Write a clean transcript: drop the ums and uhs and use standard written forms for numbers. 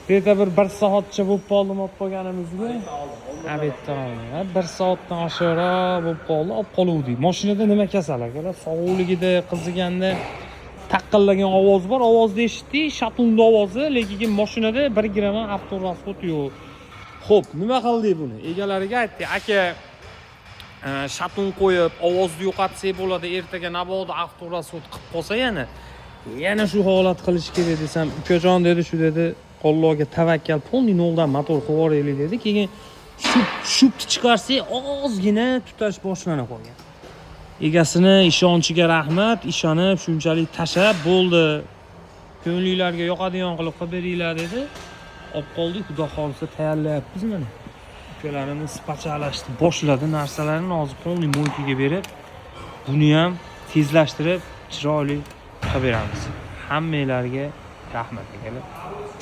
Где-то bir soatcha bo'lib qoldimi olib qolganimizga? Обед dan oldin. Ha, bir soatdan oshiqroq bo'lib qoldi, olib qoluvdik. Mashinada nima kasal, akalar? Sovuqligida, qiziganda taqillagan ovoz bor. Ovozni eshitdik, шатун ni ovozi, lekin mashinada 1 gramm ham авторасход yo'q. Xo'p, nima qildik buni? Egalariga aytdik, aka, шатун qo'yib, ovozni yo'qotsak bo'ladi, ertaga mabodo авторасход qilib qolsa, yana shu holat qilish kerak desam, ukajon dedi, shu dedi, Allohga tavakkal, полный noldan motor qilib yuboraylik dedi. Keyin shupni chiqarsak, ozgina tutash boshlanib qolgan. Egasini ishonchiga rahmat, ishonib shunchalik tashlab bo'ldi. Ko'nglinglarga yoqadigan qilib qilib beringlar dedi. Olib qoldik, xudo xohlasa, tayyorlayapmiz mana. Ukalarimiz pachalashni boshladi narsalarni, hozir полный мойка ga berib, buni ham tezlashtirib, chiroyli qilib beramiz. Hammanglarga rahmat, akalar.